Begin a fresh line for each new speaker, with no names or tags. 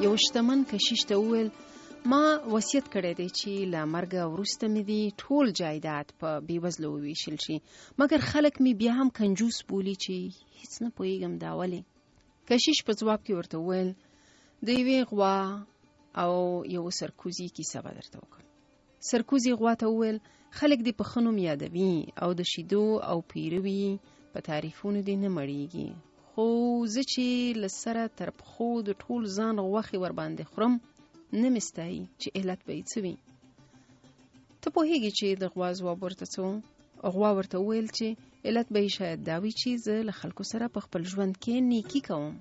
یو شتمن کشیش ته وویل، ما وصیت کړی دی چې له مرګه وروسته مې دي ټول جایداد په بېوزلو وویشل شي، مګر خلک مې بیا هم کنجوس بولي چې هیڅ نه پوهېږم دا ولې. کشیش په ځواب کې ورته وویل، د یوې غوا او یو سرکوزي کیسه به درته وکړم. سرکوزي غوا ته وویل، خلک دې په ښه نوم یادوي او د شیدو او پیروي په تعریفونو دې نه مړیږي، خو زه چې له سره تر پښو د ټول ځان غوښې ورباندې خورم نه مې ستایي چې علت به یې څه وي. ته پوهېږې چې د غوا ځواب ورته څه و؟ غوا ورته وویل چې علت به یې شاید دا وي چې زه له خلکو سره په خپل ژوند کې نیکي کوم.